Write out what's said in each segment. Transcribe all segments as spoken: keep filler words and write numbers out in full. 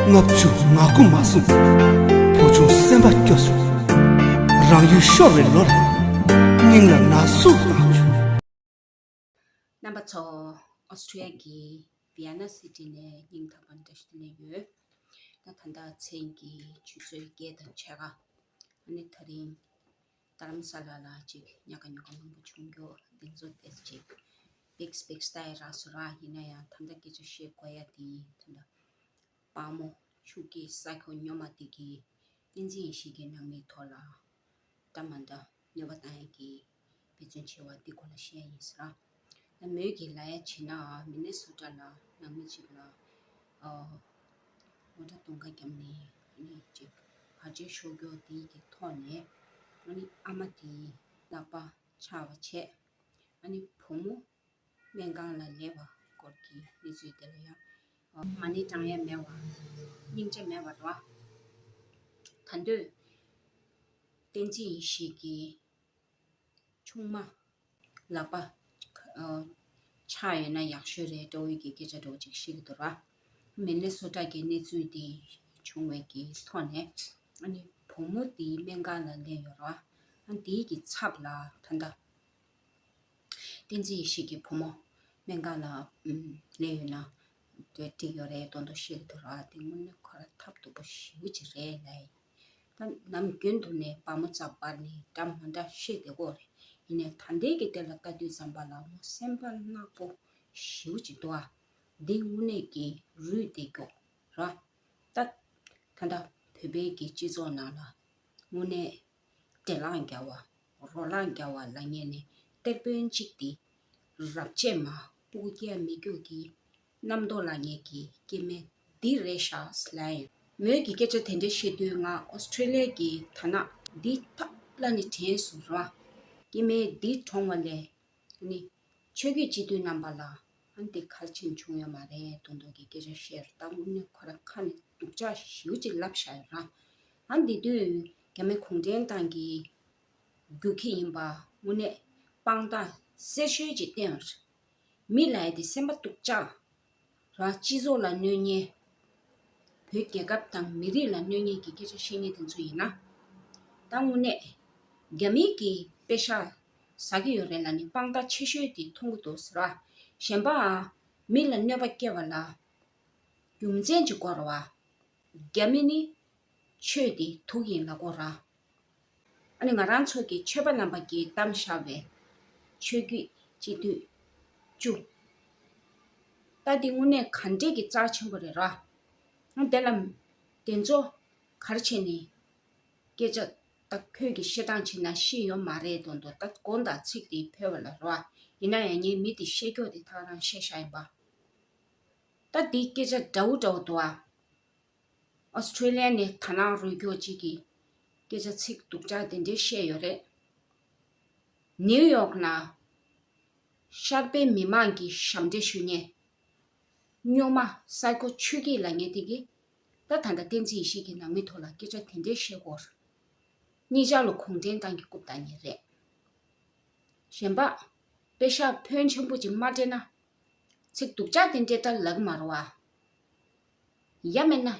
ལྔ་བཅུ་ང་དགུ་མ་སོང་། བུ་ཆུང་སེམས་པ་སྐྱོ་སོང་། རང་ཡུལ་ཤོར་བའི་ལོ་ལ། སྙིང་ལ་ན་ཟུག་བཏང་བྱུང་། རྣམ་པ་ཚོ། ཨོ་སི་ཀྲི་ཡ་གི་བི་ཡ་ན་སི་ཊི་ནས་སྙིང་ཐག་པ་ནས་བཀྲ་ཤིས་བདེ་ལེགས་ཡོད། ད་ད་ལྟ་མཚན་གྱི་ཆུ་ཚོད་བརྒྱད་དང་ཕྱེད་ཀ། ཨ་ནི་ད་རིང་རྡ་རམ་ས་ལ་ལ་ཅིག་ཉག་ག་ཉོག་ག་མང་པོ་བྱུང་རྒྱུ་འདི་ཚོ་ཏོག་ཙམ་ཅིག་པིག་པིག་ལྟ་ཡ་རག་སོང་ར། ཡིན་ན་ཡང་ད་ལྟ་སྐད་ཆ་བཤད་དགོས་ཡ་དེ་ད་ལྟ་དཔའ་མོ་ཆུ་སྐྱེས་ས་ཁོ་སྨྱོན་མ་དེ་གིས་བསྟན་འཛིན་ཡེ་ཤེས་ཀྱི་ནང་མིའི་ཐོག་ལ་འདྲ་མ་འདྲ་གནོད་པ་བཏང་ཡ་གི་འབད་བརྩོན་བྱས་པ་འདི་སྐོར་ལ་བཤད་ཡིན་ཟེར། ད་མོས་ཀྱིས་ལབ་ཡ་བྱས་ན་མི་ནི་སོ་ཊ་ལ་ནང་མི་གཅིག་ལ་ཨོ་ཊ་རྡུང་ཁ་བརྒྱབ་ནས་ཨ་ནི་ཅིག་བར་ཆད་ཤོར་རྒྱུ་དེ་གི་ཐོག་ནས་ཨ་ནི་ཨ་མ་དེའི་ལག་པ་ཆག་པ་བྱས། ཨ་ནི་བུ་མོ་སྨན་ཁང་ལ་སླེབས་པ་སྐོར་གྱི་གནས་ཚུལ་དེ་ལ་ཡང་མ་ཎི་བགྲང་ཡ་མེད་པ། སྙིང་རྗེ་མེད་པ་རེད་བ། ད་འདོད་བསྟན་འཛིན་ཡེ་ཤེས་ཀྱི་ཆུང་མ་ལག་པ་ཆག་ཡོད་ན་ཡག་ཤོས་རེད་འདྲ་བོ་གི་སྐད་ཆ་འདྲ་བོ་ཅིག་བཤད་ཀྱི་འདུག་ར། མི་ནི་སོ་ཊ་གི་གནས་ཚུལ་དེ་བྱུང་བའི་གི་ཐོག་ནས་ཨ་ནི་བུ་མོ་དེའི་སྨན་ཁང་ལ་སླེབས་ཡོད་ར། ཨ་དེའི་གི་ཚབ་ལ་ད་ལྟ་བསྟན་འཛིན་ཡེ་ཤེས་ཀྱི་བུ་མོ་སྨན་ཁང་ལ་ཨུམ་སླེབས་ཡོད་ན་དེ་འགྲིག་ཡོད་རེད་མདོག་མདོག་བཤད་ཀྱི་འདུག་ར། དེ་དངོས་གནས་ཁོ་ར་ཐབས་སྡུག་པོ་ཞེ་པོ་ཅིག་རེད་ལབ་ཡིན། ད་ནམ་རྒྱུན་དུ་ནས་བ་མོ་རྩ་འབར་ནས་འདྲ་མ་འདྲ་བཤད་བསྡད་ཀྱི་ཡོད་རེད། ཡིན་ནའི་ད་ལྟའི་གི་དེ་ལ་ལྟ་དུས་ཙམ་པ་ལ་མོ་སེམས་པ་ནག་པོ་ཞེ་པོ་ཅིག་འདུག་ཨ། འདི་དངོས་གནས་ཀྱི་རུས་བསྡད་ཀྱི་ཡོད་ར། ད་ད་ལྟ་བོད་པའི་གི་སྤྱི་ཚོགས་ནང་ལ་དངོས་གནས་འདྲེ་ལག་རྒྱག་པ་རོ་ལག་རྒྱག་པ་ལབ་མཁན་ནི་གཏེར་དཔོན་གཅིག་དེ་རབ་བྱེད་མ་སྤུ་གུ་སྐྱེ་མི་རྒྱུ་གི་རྣམ་རྟོག་ལབ་མཁན་གྱི་སྐྱེ་དམན་འདི་རེད་ཤག་ཟེར་ལབ་ཡིན། མོས་ཀྱི་སྐད་ཆ་དེ་འདྲ་བཤད་དུས་ང་ཨོ་སི་ཀྲི་ལི་ཡ་གི་དར་ནག་འདི་ཐབས་ལ་ནི་དྲན་སོང་ར། སྐྱེ་དམན་འདི་གྲོངས་པ་ལས་ནི་ཆོས་བརྒྱུད་སྤྱི་འཐུས་རྣམ་པ་ལ་ཨ་འདི་གལ་ཆེན་བྱུང་ཡོད་མ་རེད་མདོག་མདོག་གི་སྐད་ཆ་བཤད་ར། ད་དངོས་གནས་ཁོ་ར་ཁ་ནས་སྡུག་ཅག་ཞེ་པོ་ཅིག་ལབ་བཞག་ཡོད་ར། ཨ་འདི་དུས་རྒྱ་མི་གུང་ཁྲན་ཏང་གི་རྒྱུག་ཁྱི་ཡིན་པ་དངོས་གནས་དཔང་རྟགས་གསལ་ཤོས་ཅིག་བསྟན་ཡོད་རེད། མི་ལབ་ཡ་དེ་སེམས་པ་སྡུག་ཅག་ར། སྤྱི་ཚོགས་ལ་གནོད་མཁན། བོད་རྒྱལ་ཁབ་དང་མི་རིགས་ལ་གནོད་མཁན་གྱི་སྐད་ཆ་བཤད་མཁན་དེ་ཚོ་ཡིན་ན། ད་དངོས་གནས་རྒྱ་མི་གིས་པེ་ཤག་ཟ་གི་ཡོད་རེད་ལབ་ནས་དཔང་རྟགས་ཆེ་ཤོས་དེ་མཐོང་གི་འདུག་ཟེར་བ། གཞན་པ་མི་ལ་གནོད་པ་སྐྱེལ་བ་ལ་རྒྱུ་མཚན་ཅིག་དགོས་རེད་བ། རྒྱ་མི་ནི་ཆོས་དེ་དུག་ཡིན་ལབ་ཀྱི་ཡོད་ར། ཨ་ནི་ང་རང་ཚོ་གི་ཆོས་པ་རྣམ་པ་གིས་བདམས་བཞག་པའི་ཆོས་བརྒྱུད་སྤྱི་འཐུས་བཅུ། ད་འདི་དངོས་གནས་ག་འདྲས་ཀྱི་རྩ་ཆེན་པོ་རེད་ར། ཨ་དེ་ལ་དེ་ཚོ་ག་རེ་བྱས་ནས་སྐད་ཆ་ད་ཁོས་ཀྱི་བཤད་སྟངས་བྱས་ན་ཤེས་ཡོད་མ་རེད་མདོག་མདོག་ད་དགོངས་དག་ཚིག་དེ་ཕོད་པ་ལ་ར། ཡིན་ན་ཡང་ངས་མི་དེ་བཤད་ཀྱོག་དེ་ཐག་རང་བཤད་བཞག་ཡིན་པ། ད་འདི་སྐད་ཆ་འདྲ་བོ་འདྲ་བོ་འདུག་ཨ། ཨོ་སི་ཀྲི་ལི་ཡ་ནས་དར་ནག་རུལ་སྐྱོར་གཅིག་གིས་སྐད་ཆ་ཚིག་སྡུག་ཅག་དེ་འདྲས་བཤད་ཡོད་རེད། ནིའུ་ཡོག་ནང་ཤར་པའི་མི་མང་གི་ཞབས་འདྲེན་ཞུ་མཁན་སྨྱོན་མ་སའི་ཁོ་ཆོས་སྐྱིད་ལབ་མཁན་དེ་གིས་ད་ད་ལྟ་བསྟན་འཛིན་ཡེ་ཤེས་ཀྱི་ནང་མི་ཐོག་ལ་སྐད་ཆ་དེ་འདྲས་བཤད་ཀྱི་ཡོད་རེད། གཉིས་ཆ་ལ་གུང་ཁྲན་ཏང་གི་རྐུབ་བཏང་མཁན་རེད། གཞན་པ་པེ་ཤག་ཕོན་ཆེན་པོ་ཅིག་མ་སྤྲད་ན། ཚིག་སྡུག་ཅག་དེ་འདྲས་ད་ལབ་ཀྱི་མ་རེད་བ། ཡང་མིན་ན།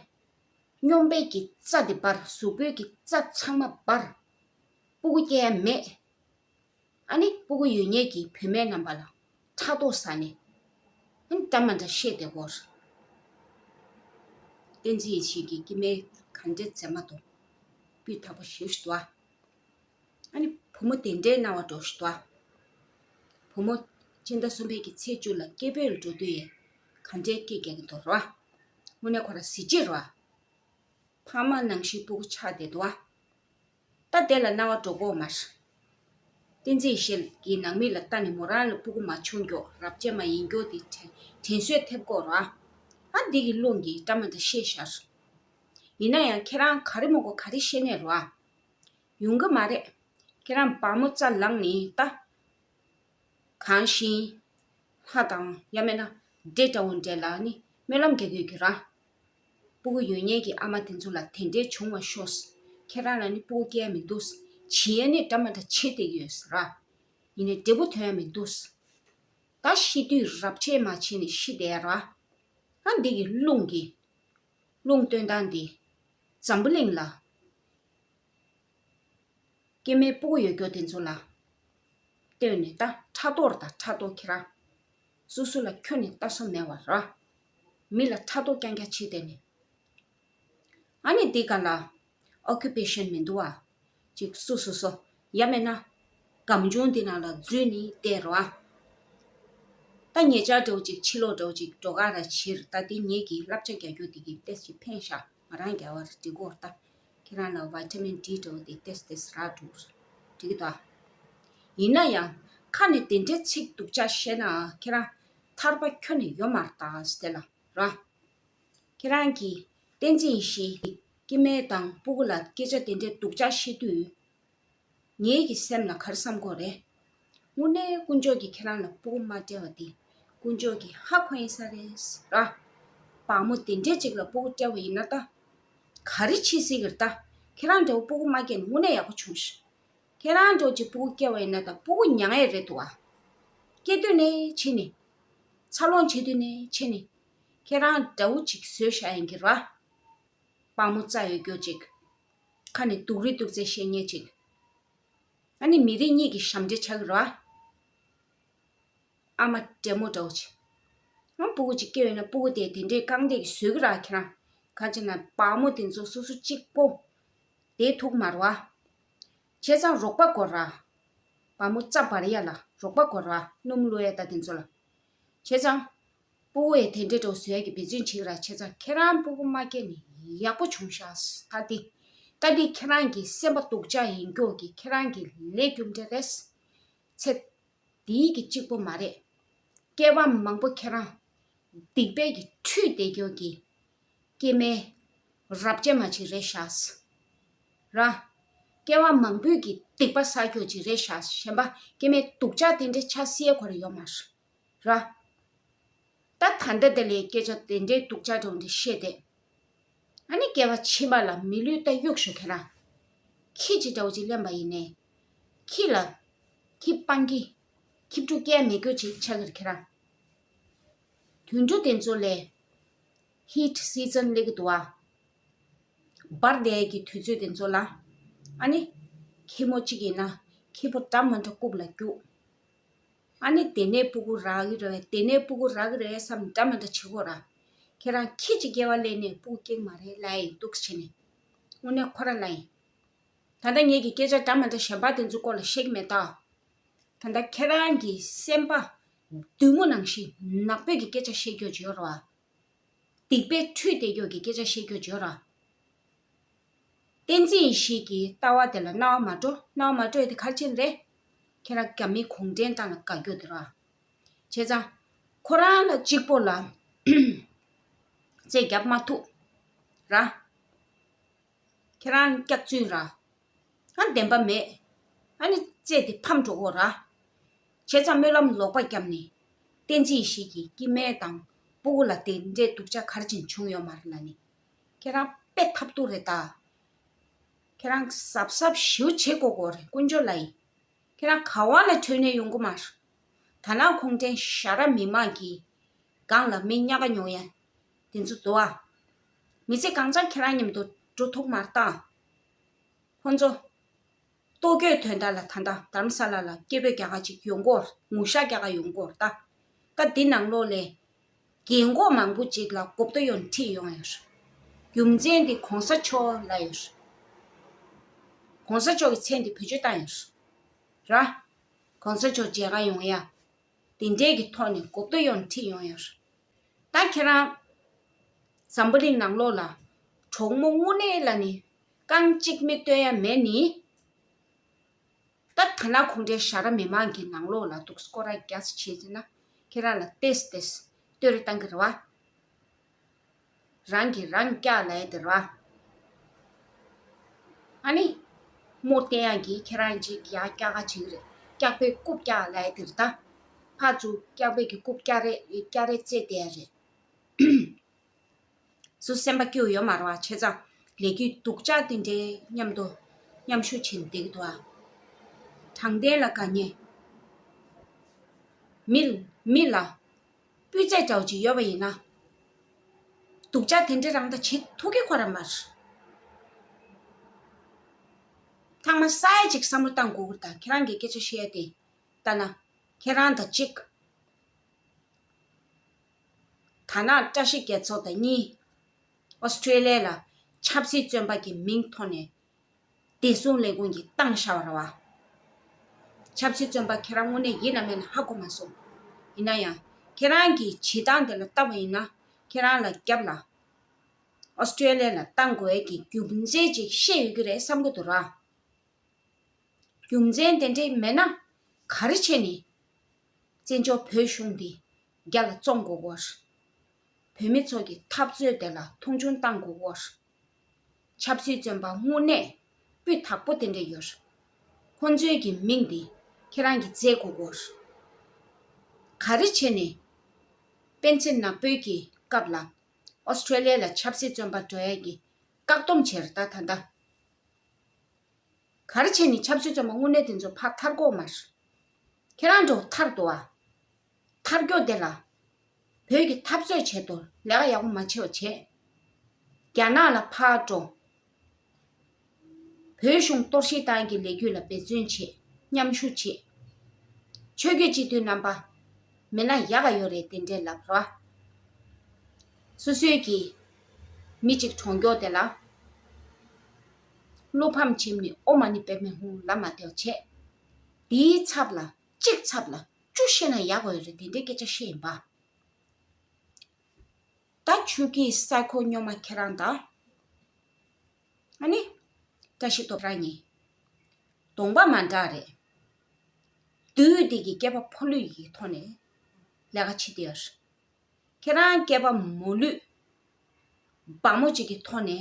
སྨྱོན་པའི་གི་རྩ་དེ་འབར། གཟུགས་པོའི་གི་རྩ་ཚང་མ་འབར། སྤུ་གུ་སྐྱེ་ཡ་མེད། ཨ་ནི་སྤུ་གུ་ཡོད་མཁན་གྱི་བུད་མེད་རྣམ་པ་ལ་ཕྲག་དོག་ཟ་ནས། ཨ་ནི་འདྲ་མ་འདྲ་བཤད་བསྡད་ཀྱི་ཡོད་རེད། བསྟན་འཛིན་ཡེ་ཤེས་ཀྱི་སྐྱེ་དམན་ག་འདྲས་མཛད་མ་འདུག་སྤུས་དག་པོ་ཞེ་པོ་ཞིག་འདུག་ཨ། ཨ་ནི་བུ་མོ་དེ་འདྲའི་སྣང་བ་འགྲོ་ཞིག་འདུག་ཨ། བུ་མོ་སྤྱི་ཟླ་གསུམ་པའི་གི་ཚེས་བཅུ་ལ་སྐད་འབོད་ལ་འགྲོ་དུས་ཡང་ག་འདྲའི་སྐད་རྒྱག་གི་འདུག་ར། དངོས་གནས་ཁོ་ར་གཟི་བརྗིད་ར། ཕ་མ་ནང་བཞིན་སྤུ་གུ་ཆགས་བསྡད་འདུག་ཨ། ད་དེ་ལ་སྣང་བ་འགྲོ་གི་ཡོད་མ་རེད། བསྟན་འཛིན་ཡེ་ཤེས་ཀྱི་ནང་མི་ལ་ལྟ་ནས་མོ་རང་ལ་སྤུ་གུ་མ་བྱུང་མགྱོགས་རབ་བྱེད་མ་ཡིན་མགྱོགས་དེ་དྲན་དྲན་གསོས་ཐེབས་ཀྱི་ཡོད་ར། ཨ་འདི་གི་རླུང་གིས་འདྲ་མ་འདྲ་བཤད་ཤག་ཡིན་ན་ཡང་ཁྱེད་རང་ག་རེ་མ་གོ་ག་རེ་བཤད་ནས་ར། ཡོང་གི་མ་རེད། ཁྱེད་རང་བ་མོ་རྩ་ལངས་ནས་ད། གང་ཞིག་ལྷ་དང་ཡང་མིན་ན་འདྲེ་འདྲ་བོ་འདྲེ་ལ་ནི་སྨོན་ལམ་རྒྱག་གི་ཡོད་ཀྱི་ར། སྤུ་གུ་ཡོད་མཁན་གྱི་ཨ་མ་དེ་ཚོ་ལ་དེ་འདྲའི་བྱུང་བ་ཤོག་ཁྱེད་རང་ལ་ནི་སྤུ་གུ་སྐྱེ་ཡ་མི་འདུག་བྱེད་ཡ་ནི་འདྲ་མ་འདྲ་བྱེད་བསྡད་ཀྱི་ཡོད་ཟེར་ར། ཡིན་ནའི་འབྲས་བུ་ཐོན་ཡ་མི་འདུག་ད་ཤི་དུས་རབས་ཆད་མ་བྱས་ནས་ཤི་བསྡད་ཡ་ར། ཨ་འདི་གི་རླུང་གིས། ལུང་སྟོན་སྟངས་འདི་འཛམ་བུ་གླིང་ལ་སྐྱེ་དམན་སྤུ་གུ་ཡོད་རྒྱུ་དེ་ཚོ་ལ་ལྟོས་ནས། ད་ཕྲག་དོག་དང་ཕྲག་དོག་ཁྱེད་རང་སོ་སོ་ལ་ཁྱོན་ནས་ལྟ་ས་མེད་པ་ར། མི་ལ་ཕྲག་དོག་རྐྱང་རྐྱང་བྱེད་བསྡད་ནས། ཨ་ནི་འདི་ག་ལ་ཨོ་ཀུ་པེ་ཤན་མི་འདུག་བ། ཅིག་སོ་སོ་སོ། ཡང་མིན་ན་སྒམ་ཆུང་འདི་ནང་ལ་འཛུལ་ནས་བསྡད་རོགས་ཨ། ད་ཉེ་ཆར་འདྲ་བོ་ཅིག་ཕྱི་ལོགས་འདྲ་བོ་ཅིག་འགྲོ་ག་ར་ཕྱིར། ད་འདི་ངེད་ཀྱིས་བསླབ་བྱ་རྒྱག་རྒྱུ་འདི་གི་ཏོག་ཙམ་ཕན་ཤག་ང་རང་རྒྱག་པར་འགྲིག་གོ། ད་ཁྱེད་རང་ལ་ཝི་ཊ་མིན་ཌི་འདྲ་བོ་འདི་ཏོག་ཙམ་ཏོག་ཙམ་རག་འགྲོ། འགྲིག་གི་འདུག་ཨ། ཡིན་ན་ཡང་ཁ་ནས་དེ་འདྲའི་ཚིག་སྡུག་ཅག་བཤད་ན་ཁྱེད་རང་ཐར་པ་ཁྱོན་ནས་ཡོད་མ་རེད་ད་ཟེར་ལ་ར། ཁྱེད་རང་གིས་བསྟན་འཛིན་ཡེ་ཤེས་ཀྱི་སྐྱེ་དམན་དང་སྤུ་གུ་ལ་སྐད་ཆ་དེ་འདྲའི་སྡུག་ཅག་བཤད་དུས། ངེད་ཀྱི་སེམས་ལ་ག་རེ་བསམ་གྱི་ཡོད་རེད། དངོས་གནས་དཀོན་མཆོག་གིས་ཁྱེད་རང་ལ་སྤུ་གུ་མ་སྤྲད་པ་དེ་དཀོན་མཆོག་གིས་ཧ་གོ་ཡིན་ས་རེད་ར། བག་མོ་དེ་འདྲས་ཅིག་ལ་སྤུ་གུ་སྤྲད་པ་ཡིན་ན་ད། ག་རེ་བྱེད་སྲིད་ཀྱི་རེད་ད། ཁྱེད་རང་འདྲ་བོ་སྤུ་གུ་མ་སྐྱེས་ན་དངོས་གནས་ཡག་པོ་བྱུང་ཤག་ཁྱེད་རང་འདྲ་བོ་ཅིག་སྤུ་གུ་སྐྱེ་བ་ཡིན་ན་ད་སྤུ་གུ་མྱང་ཡས་རེད་འདུག་ཨ། སྐྱེ་དུས་ནས་ཕྱིན་ནས། འཚར་ལོངས་བྱེད་དུས་ནས་ཕྱིན་ནས། ཁྱེད་རང་འདྲ་བོ་ཅིག་བཟོས་བཞག་ཡིན་གྱི་ར། བག་མོ་རྩ་ཡོད་རྒྱུ་ཅིག་ཁ་ནས་སྡུག་རུས་སྡུག་ཚད་བཤད་མཁན་ཅིག་ཨ་ནི་མི་རིགས་གཉིས་ཀྱི་ཞབས་འདྲེན་ཆགས་ཀྱི་རེད་བ། ཨ་མ་འདྲེ་མོ་འདྲ་བོ་ཅིག་ཨ་སྤུ་གུ་ཅིག་སྐྱེ་ཡོད་ན་སྤུ་གུ་དེ་དེ་འདྲའི་རྐང་སྟེགས་ཀྱིས་བཟོས་ཀྱི་རེད་ཁྱེད་རང་། ག་ཅི་ན་བག་མོ་དེ་ཚོ་སོ་སོ་གཅིག་པོ་བསྡད་ཐུབ་མ་རེད་བ། བྱས་ཙང་རོགས་པ་དགོས་ར། བ་མོ་རྩ་འབར་ཡ་ལ་རོགས་པ་དགོས་ར། སྣུམ་བླུགས་ཡ་ད་དེ་ཚོ་ལ། བྱས་ཙང་། སྤུ་གུ་ཡ་དེ་འདྲའི་འགྲོ་བཟོ་ཡ་གི་འབད་བརྩོན་བྱེད་ཀྱི་ར། བྱས་ཙང་ཁྱེད་རང་སྤུ་གུ་མ་སྐྱེས་ནས་ཡག་པོ་བྱུང་ཤག་ད་འདི། ད་འདི་ཁྱེད་རང་གི་སེམས་པ་སྡུག་ཅག་ཡིན་རྒྱུ་གི་ཁྱེད་རང་གི་ལས་རྒྱུ་འབྲས་རེད། ཚེ་འདིའི་གི་གཅིག་པོ་མ་རེད། སྐྱེ་བ་མང་པོ་ཁྱེད་རང་སྡིག་པའི་གི་ཁྲུས་བསྡད་རྒྱུ་གི་སྐྱེ་དམན་རབས་ཅན་མ་ཅིག་རེད་ཤག་ར། སྐྱེ་བ་མང་པོའི་གི་སྡིག་པ་བསགས་རྒྱུ་ཅིག་རེད་ཤག་གཞན་པ་སྐྱེ་དམན་སྡུག་ཅག་དེ་འདྲ་ཆགས་སྲིད་ཁོ་རང་ཡོད་མ་རེད་ར། ད་ད་ལྟ་དེ་ལས་སྐད་ཆ་དེ་འདྲའི་སྡུག་ཅག་འདྲ་བོ་འདྲ་བཤད་དེ། ཨ་ནི་སྐྱེ་བ་ཕྱི་མ་ལ་མི་ལུས་ད་གཡུག་ཞོག་ཁྱེད་རང་། ཁྱི་ཅིག་འདྲ་བོ་ཅིག་ལེན་པ་ཡིན་ནའི། ཁྱི་ལ། ཁྱི་སྤང་གི། ཁྱི་ཕྲུག་སྐྱེ་མེད་རྒྱུ་ཅིག་ཆགས་ཀྱི་རེད་ཁྱེད་རང་། དུད་འགྲོ་དེ་ཚོ་ལས། ཧིཊ་སི་ཛན་སླེབས་ཀྱི་འདུག་བ། འབར་བསྡད་ཀྱི་དུས་ཚོད་དེ་ཚོ་ལ། ཨ་ནི། ཁྱི་མོ་གཅིག་ཡིན་ན། ཁྱི་ཕོ་འདྲ་མི་འདྲ་རྐུབ་ལ་རྒྱུག་ཨ་ནི་དེ་ནས་སྤུ་གུ་རག་གི་རེད་བས། དེ་ནས་སྤུ་གུ་རག་གི་རེད་བསམ་འདྲ་མི་འདྲ་བྱེད་དགོས་ར། ཁྱེད་རང་ཁྱི་གཅིག་སྐྱེ་བ་ལེན་ནས་སྤུ་གུ་སྐྱེ་གི་མ་རེད་ལབ་ཡིན་འདུག་བྱས་ནས། དངོས་གནས་ཁོ་ར་ལབ་ཡིན། ད་ལྟ་ངེད་ཀྱི་སྐད་ཆ་འདྲ་མི་འདྲ་གཞན་པ་དེ་ཚོའི་སྐོར་ལ་བཤད་ཀྱི་མེད་ད། ད་ལྟ་ཁྱེད་རང་གི་སེམས་པ་བདུད་མོ་ནང་བཞིན་ནག་པོའི་གི་སྐད་ཆ་བཤད་རྒྱུ་ཅིག་ཡོད་རེད་བ། སྡིག་པའི་ཁྲུས་བསྡད་རྒྱུ་གི་སྐད་ཆ་བཤད་རྒྱུ་ཅིག་ཡོད་རེད་བ། བསྟན་འཛིན་ཡེ་ཤེས་ཀྱི་ལྟ་བ་དེ་ལ་སྣང་བ་མ་འགྲོ། སྣང་བ་མ་འགྲོ་ཡ་དེ་ག་རེ་བྱས་ནས་རེད། ཁྱེད་རང་རྒྱ་མིའི་གུང་ཁྲན་ཏང་ལ་དགའ་རྒྱུ་དེ་རེད་བ། བྱས་ཙང་། ཁོ་རང་ལ་གཅིག་པོ་ལ་རྩོད་རྒྱབ་མ་ཐུབ་ར། ཁྱེད་རང་སྐྱག་རྫུན་ར། ཨ་བདེན་པ་མེད། ཨ་ནི་རྩོད་དེ་ཕམ་འགྲོ་གོ་ར། བྱས་ཙང་སྨོན་ལམ་ལོག་པ་བརྒྱབ་ནས། བསྟན་འཛིན་ཡེ་ཤེས་ཀྱི་སྐྱེ་དམན་དང་སྤུ་གུ་ལ་དེ་འདྲའི་སྡུག་ཅག་ག་རེ་བྱས་ནས་བྱུང་ཡོད་མ་རེད་ལབ་ནས། ཁྱེད་རང་དཔེ་ཐབས་སྡུག་རེད་ད། ཁྱེད་རང་གཟབ་གཟབ་ཞེ་པོ་བྱེད་དགོས་ཀྱི་རེད་དཀོན་མཆོག་ལབ་ཡིན། ཁྱེད་རང་ག་བ་ལ་ཁྲོས་ནས་ཡོང་གི་མ་རེད། དར་ནག་གུང་ཁྲན་ཞྭ་ར་མི་མང་གི་སྒང་ལ་མི་ཉག་ག་ཉོ་ཡ་དེ་ཚོ་འདུག་ཨ། མི་ཚེ་གང་ཚང་ཁྱེད་རང་མཉམ་དུ་འགྲོ་ཐུབ་མ་རེད་ད། ཁོང་ཚོ་ལྟོ་གོས་དོན་དག་ལ་ད་ལྟ་དྷ་རམ་ས་ལ་ལ་སྐད་འབོད་རྒྱག་ག་ཅིག་ཡོང་གི་ཡོད་རེད། ངུ་ཤག་རྒྱག་ག་ཡོང་གི་ཡོད་རེད་ད། ད་འདི་ནང་ལོགས་ལ་རྒན་གོག་མང་པོ་ཅིག་ལ་མགོ་བརྡ་ཡོང་ཁྲིད་ཡོང་ཡོད་རེད། རྒྱུ་མཚན་འདི་གོང་ས་མཆོག་ལབ་ཡོད་རེད། གོང་ས་མཆོག་གི་མཚན་འདི་བེད་སྤྱོད་བཏང་ཡོད་རེད། ར། གོང་ས་མཆོག་མཇལ་ཁ་ཡོང་ཡ། དེ་འདྲའི་གི་ཐོག་ནས་མགོ་བརྡ་ཡོང་ཁྲིད་ཡོང་ཡོད་རེད། ད་ཁྱེད་རང་། འཛམ་བུ་གླིང་ནང་ལོགས་ལ་གྲོགས་མོ་དངོས་གནས་ལ་ནི་རྐང་གཅིག་མིག་ལྟོས་ཡ་མེད་ནི། ད་དར་ནག་གུང་ཁྲན་ཞྭ་ར་མི་མང་གི་ནང་ལོགས་ལ་འདུག་སྐོར་ར་རྒྱག་ས་བྱེད་ཟེར་ན་ཁྱེད་རང་ལ་ཏེས་ཏེས་བསྟོད་ར་བཏང་གི་རེད་བ། རང་གིས་རང་སྐྱག་ལབ་ཡ་དེ་རེད་བ། ཨ་ནི། རྨོ་བསྟན་ཡག་གིས་ཁྱེད་རང་ཅིག་ཡར་སྐྱག་ག་བྱེད་ཀྱི་རེད། སྐྱག་པའི་རྐུབ་བཀྱག་ལབ་ཡ་དེ་རེད་ད། ཕར་ཚུར་སྐྱག་པའི་གི་རྐུབ་བཀྱག་རེ་སྐྱག་རེ་རྩེད་བསྡད་ཡ་རེད། སུ་སེམས་པ་སྐྱིད་པོ་ཡོད་མ་རེད་བ། བྱས་ཙང་ལས་རྒྱུ་སྡུག་ཅག་དེ་འདྲའི་མཉམ་དུ་མཉམ་ཞུགས་བྱས་ནས་བསྡད་ཀྱི་འདུག་ཨ། དྲང་བདེན་ལ་དགའ་མཁན། མི་མི་ལ་སྤུས་ཚད་འདྲ་བོ་ཅིག་ཡོད་པ་ཡིན་ན། སྡུག་ཅག་དེ་འདྲ་རང་ད་བྱེད་ཐུབ་ཀྱི་ཁོ་རང་མ་རེད། ཐང་མ་ས་ཡ་ཅིག་བསམ་བློ་བཏང་དགོས་ཀྱི་རེད། ད་ཁྱེད་རང་གི་སྐད་ཆ་བཤད་ཡ་དེ་ལྟ་ན། ཁྱེད་རང་དང་གཅིག་ད་ནང་བཀྲ་ཤིས་རྒྱལ་ཚོགས་དང་གཉིས། ཨོ་སི་ཀྲེ་ལི་ཡ་ལ་ཆབ་སྲིད་བཙོན་པ་གི་མིང་ཐོག་ནས་བདེ་སྲུང་ལས་ཁུངས་ཀྱིས་བཏང་བཞག་པ་རེད་བ། ཆབ་སྲིད་བཙོན་པ་ཁྱེད་རང་དངོས་གནས་ཡིན་ན་མིན་ན་ཧ་གོ་མ་སོང་། ཡིན་ན་ཡང་ཁྱེད་རང་གི་བྱེད་སྟངས་དེ་ལ་ལྟ་བ་ཡིན་ན། ཁྱེད་རང་ལ་རྒྱབ་ལ་ཨོ་སི་ཀྲེ་ལི་ཡ་ལ་བཏང་དགོས་ཡས་ཀྱི་རྒྱུ་མཚན་ཅིག་བཤད་ཡོད་ཀྱི་རེད་བསམ་གྱི་འདུག་ར། རྒྱུ་མཚན་དེ་འདྲའི་མེད་ན་ག་རེ་བྱས་ནས་བཙན་བྱོལ་བོད་གཞུང་འདི་རྒྱ་ལ་བཙོང་དགོས་ཀྱི་ཡོད། བོད་མི་ཚོ་གི་འཐབ་རྩོད་དེ་ལ་མཐོང་ཆུང་བཏང་དགོས་ཀྱི་ཡོད། ཆབ་སྲིད་བཙོན་པ་དངོས་གནས་སྤུས་དག་པོ་དེ་འདྲ་ཡོད། ཁོང་ཚོའི་གི་མིང་འདི་ཁྱེད་རང་གིས་བརྗེད་དགོས་ཀྱི་ཡོད། ག་རེ་བྱས་ནས་པཎ་ཆེན་ནག་པོའི་གི་སྐབས་ལ་ཨོ་སི་ཀྲེ་ལི་ཡ་ལ་ཆབ་སྲིད་བཙོན་པ་འགྲོ་ཡ་གི་བཀག་སྡོམ་བྱས་རེད། ད་ད་ལྟ། ག་རེ་བྱས་ནས་ཆབ་སྲིད་བཙོན་པ་དངོས་གནས་དེ་ཚོ་ཕར་ཐར་གོ་མ་རེད། ཁྱེད་རང་འགྲོ་ཐར་འདུག་ཨ། ཐར་རྒྱོ་དེ་ལ་བོད་ཀྱི་འཐབ་རྩོད་བྱེད་དོ་ལས་ཀ་ཡག་པོ་མ་བྱེད་པ་བྱེད། རྒྱ་ནག་ལ་ཕར་འགྲོ། བོད་གཞུང་གཏོར་བཤིག་བཏང་གི་ལས་འགུལ་ལ་འབད་བརྩོན་བྱེད། མཉམ་ཞུགས་བྱེད། ཆོས་བརྒྱུད་སྤྱི་འཐུས་རྣམ་པ། མི་སྣ་ཡག་ག་ཡོད་རེད་དེ་འདྲས་ལབ་རོགས། སོ་སོའི་གི་མི་གཅིག་གྲོངས་མགྱོགས་དེ་ལ། བློ་ཕམ་བྱེད་ནི་ཨོ་མ་ནི་པད་མེ་ཧུང་ལབ་མ་བདེ་བ་བྱས། དེའི་ཚབ་ལ་གཅིག་ཚབ་ལ་བཅུ་བཤད་ན་ཡག་ག་ཡོད་རེད་དེ་འདྲས་སྐད་ཆ་བཤད་ཡིན་པ། ད་ཆུ་སྐྱིད་སའི་ཁོ་སྨྱོན་མ་ཁྱེད་རང་དང་། ཨ་ནི། བཀྲ་ཤིས་སྟོབས་རང་གཉིས། གདོང་པ་མ་འདྲ་རེད། བདུད་འདི་གི་སྐྱེས་པ་ཕོ་ལུས་ཀྱི་ཐོག་ནས་ལས་ཀ་བྱེད་དེ་ཡོད་རེད། ཁྱེད་རང་སྐྱེས་པ་མོ་ལུས་སྦྲ་མོ་གཅིག་གི་ཐོག་ནས་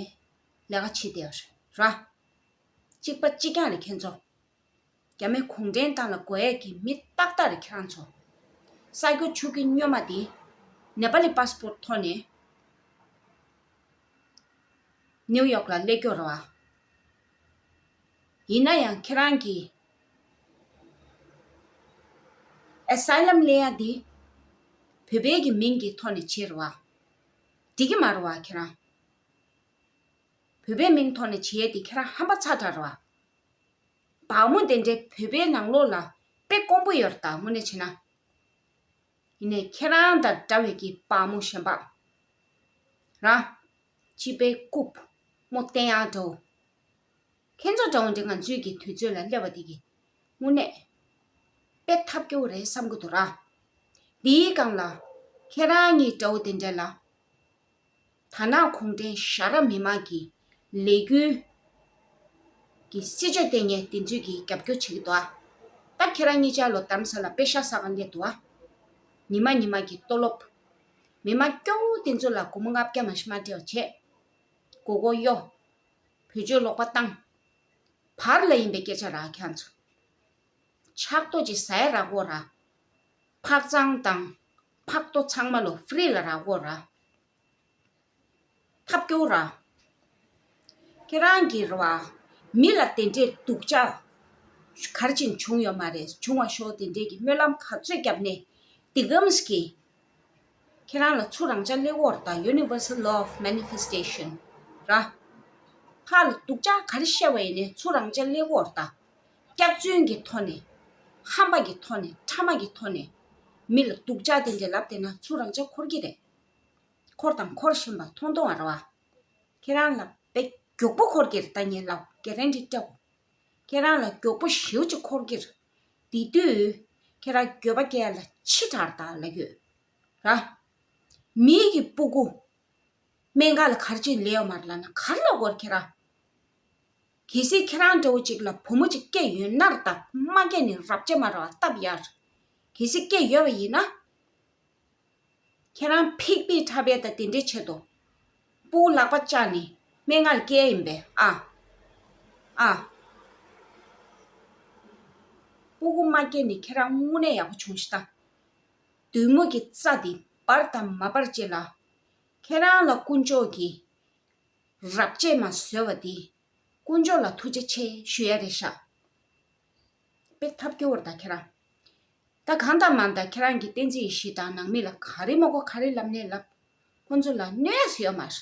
ལས་ཀ་བྱེད་དེ་ཡོད་རེད་ར། གཅིག་པ་གཅིག་རྐྱང་རེད་ཁྱེད་ཚོ། རྒྱ་མི་གུང་ཁྲན་ཏང་ལ་དགོས་ཡས་ཀྱི་མི་ཏག་ཏག་རེད་ཁྱེད་རང་ཚོ། ས་སྐྱོ་ཆུ་སྐྱིད་སྨྱོན་མ་འདི་ནེ་པ་ལི་པཱ་སི་པོར་ཐོག་ནས་ནེའུ་ཡོག་ལ་སླེབས་རྒྱུ་རེད་བ། ཡིན་ན་ཡང་ཁྱེད་རང་གིས་ཨེ་སའི་ལམ་སླེབས་ཡ་འདི་བོད་པའི་གི་མིང་གི་ཐོག་ནས་བྱས་རེད་བ། འགྲིག་གི་མ་རེད་བ་ཁྱེད་རང་། བོད་པའི་མིང་ཐོག་ནས་བྱས་ཡ་འདི་ཁྱེད་རང་ཧམ་པ་ཚ་དྲགས་རེད་བ། སྦྲ་མོ་དེ་འདྲའི་བོད་པའི་ནང་ལོགས་ལ་དཔེ་དཀོན་པོ་ཡོད་རེད་ད་དངོས་གནས་བྱས་ན། ཡིན་ནའི་ཁྱེད་རང་དང་འདྲ་བའི་གི་སྦྲ་མོ་གཞན་པ་ར། སྤྱི་པའི་རྐུབ་མོ་བསྟན་ཡག་འགྲོ། ཁྱེད་ཚོ་འདྲ་བོ་འདི་ང་ཚོའི་གི་དུས་ཚོད་ལ་སླེབས་པ་འདི་གི་དངོས་གནས་དཔེ་ཐབས་སྐྱོ་བོ་རེད་བསམ་གི་འདུག་ར། འདིའི་སྒང་ལ་ཁྱེད་རང་གཉིས་འདྲ་བོ་དེ་འདྲ་ལ། ད་ནང་གུང་ཁྲན་ཞྭ་ར་མི་མང་གི་ལས་འགུལ་གྱི་སྲིད་བྱུས་དེ་ངས་དེ་ཚོས་ཀྱི་རྒྱབ་སྐྱོར་བྱེད་ཀྱི་འདུག་ཨ། ད་ཁྱེད་རང་གཉིས་ཆ་ལོ་རྡ་རམ་ས་ལ་པེ་ཤག་ས་ག་སླེབས་འདུག་ཨ། ཉི་མ་ཉི་མ་གི་ལྟོ་ལོབ། མི་མང་སྐྱོ་བོ་དེ་ཚོ་ལ་སྒོར་མོ་ལྔ་བརྒྱ་མ་ཞིག་མ་སྤྲད་པ་བྱས། མགོ་སྐོར་གཡོ། བེད་སྤྱོད་ལོག་པ་བཏང་། བར་ལ་ཡིན་པའི་སྐད་ཆ་རག་ཁྱེད་ཚོ། ཕྱག་ཏོ་ཅིག་ཟ་ཡ་རག་གོ་ར། ཕག་ཚང་དང་ཕག་ཏོ་ཚང་མ་ལོ་ཧྥི་རི་ལ་རག་གོ་ར། ཐབས་སྐྱོ་ར། ཁྱེད་རང་གི་རེད་བ། མི་ལ་དེ་འདྲའི་སྡུག་ཅག་ག་རེ་བྱས་བྱུང་ཡོད་མ་རེད། བྱུང་བ་ཤོག་དེ་འདྲའི་གི་སྨོན་ལམ་ག་ཚོད་བརྒྱབ་ནས་དེ་གམ་སི་གི་ཁྱེད་རང་ལ་ཚུར་རང་ཅག་སླེབས་ཡོད་རེད་ད། Universal Law of Manifestation ར། ཁ་ལ་སྡུག་ཅག་ག་རེ་བཤད་པ་ཡིན་ནའི་ཚུར་རང་ཅག་སླེབས་ཡོད་རེད་ད། སྐྱག་རྫུན་གྱི་ཐོག་ནས། ཧམ་པ་གི་ཐོག་ནས། ཕྲ་མ་གི་ཐོག་ནས་མི་ལ་སྡུག་ཅག་དེ་འདྲ་ལབ་བསྡད་ན་ཚུར་རང་ཅག་འཁོར་གྱི་རེད། འཁོར་དང་འཁོར་བཞིན་པ་མཐོང་མཐོང་བ་རེད་བ། ཁྱེད་རང་ལ་དཔེ་མགྱོགས་པོ་འཁོར་གྱི་རེད་ད། ངས་ལབ་གྷ་རན་ཊི་སྤྲད་གོ། ཁྱེད་རང་ལ་མགྱོགས་པོ་ཞེ་པོ་ཅིག་འཁོར་གྱི་རེད། དེ་དུས་ཁྱེད་རང་འགྱོད་པ་སྐྱེ་ཡ་ལ་ཕྱི་དྲགས་ད་ལབ་ཡོད་ར། མི་གི་སྤུ་གུ་སྨན་ཁང་ལ་ག་རེ་བྱས་ནས་ལས་ཡོད་མ་རེད་ལབ་ན་ག་རེ་ལབ་དགོས་རེད་ཁྱེད་རང་། གལ་སྲིད་ཁྱེད་རང་འདྲ་བོ་ཅིག་ལ་བུ་མོ་ཅིག་སྐྱེས་ཡོད་ན་ར་ད། མ་སྐྱེས་ནི་རབས་ཆད་མ་རེད་བ། སྟབས་ཡག་གལ་སྲིད་སྐྱེས་ཡོད་པ་ཡིན་ན། ཁྱེད་རང་ཕིག་པི་འཁྲབ་པའི་ད་དེ་འདྲའི་ཆེད་དུ། སྤུ་གུ་ལག་པ་བཅག་ནི་སྨན་ཁང་ལ་སྐྱེལ་ཡིན་པས་ཨ། ཨ། སྤུ་གུ་མ་སྐྱེས་ནི་ཁྱེད་རང་དངོས་གནས་ཡག་པོ་བྱུང་ཤི་ད། བདུད་མོ་གི་རྩ་འདི་འབར་དང་མ་འབར་ཅེས་ལ། ཁྱེད་རང་ལ་དཀོན་མཆོག་གིས་རབས་ཆད་མ་བཟོས་པ་འདི། དཀོན་མཆོག་ལ་ཐུགས་རྗེ་ཆེ་ཞུ་ཡ་རེད་ཤག་དཔེ་ཐབས་སྐྱོ་བོར་ད་ཁྱེད་རང་། ད་གང་ལྟར་མང་ལྟར་ཁྱེད་རང་གིས་བསྟན་འཛིན་ཡེ་ཤེས་དང་ནང་མི་ལ་ག་རེ་མ་གོ་ག་རེ་ལབ་ནས་ལབ། ཁོང་ཚོ་ལ་གནོད་ས་ཡོད་མ་རེད།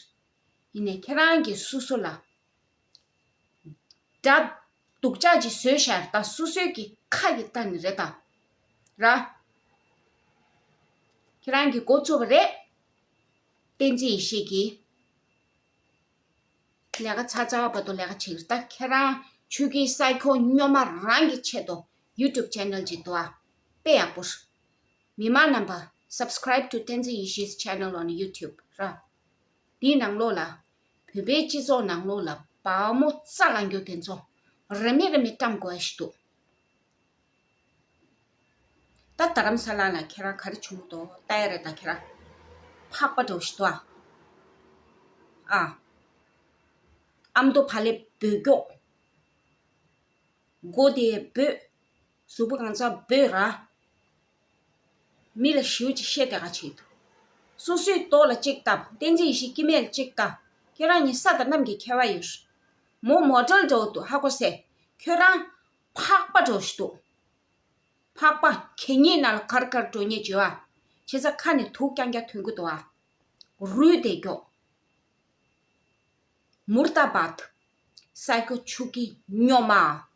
ཡིན་ནའི་ཁྱེད་རང་གིས་སོ་སོ་ལ་དགྲ་སྡུག་ཅག་ཅིག་བཟོས་ཤག་ད་སོ་སོའི་གི་ཁ་གི་ལྟ་ནི་རེད་ད། ར། ཁྱེད་རང་གིས་འགོ་ཚུགས་པ་རེད། བསྟན་འཛིན་ཡེ་ཤེས་ཀྱིས། ལས་ཀ་ཚར་ཚར་བར་དུ་ལས་ཀ་བྱེད་ཀྱི་རེད། ད་ཁྱེད་རང་ཆོས་སྐྱིད་སའི་ཁོ་སྨྱོན་མ་རང་གི་ཆེད་དུ་YouTube channel ཅིག་འདུག་ཨ། དཔེ་ཡག་པོ་རེད། མི་མང་རྣམ་པ། Subscribe to Tenzin Yeshe's channel on YouTube ར། དེའི་ནང་ལོགས་ལ། བོད་པའི་སྤྱི་ཚོགས་ནང་ལོགས་ལ་བག་མོ་རྩ་ལངས་རྒྱུ་དེ་ཚོ་རེ་མིག་རེ་མིག་བཀྲམ་དགོས་ཞིག་འདུག་ད་རྡ་རམ་ས་ལ་ལ་ཁྱེད་རང་ག་རེ་བྱུང་འདུག་ལྟ་ཡ་རེད། ད་ཁྱེད་རང་ཕག་པ་འདྲ་བོ་ཞིག་འདུག་ཨ། ཨ། ཨ་མདོ་བག་ལེབ་སྦོས་ཀྱོག་མགོ་དེ་སྦོས། གཟུགས་པོ་གང་ཚང་སྦོས་ར། མི་ལ་ཞེ་པོ་ཅིག་བཤད་བསྡད་ག་བྱེད་འདུག་སོ་སོའི་ལྟོ་ལ་གཅིག་བཏབ། བསྟན་འཛིན་ཡེ་ཤེས་སྐྱེ་དམན་ལ་གཅིག་བལྟ། ཁྱེད་རང་གཉིས་ས་དང་གནམ་གྱི་ཁྱད་པར་ཡོད་རེད། མོ་མོ་ཌེལ་འདྲ་བོ་འདུག་ཧ་གོ་སོང་། ཁྱོད་རང་ཕག་པ་འདྲ་བོ་ཞིག་འདུག་ཕག་པ་གད་སྙིགས་ནང་ལ་གར་གར་འགྲོ་མཁན་བྱོས་ཨ། བྱས་ཙང་ཁ་ནས་དུག་རྐྱང་རྐྱང་ཐོན་གྱི་འདུག་ཨ། རུལ་བསྡད་ཀྱོག་མུར་ཏ་བཱད། སའི་ཁོ་ཆོས་སྐྱིད་སྨྱོན་མ།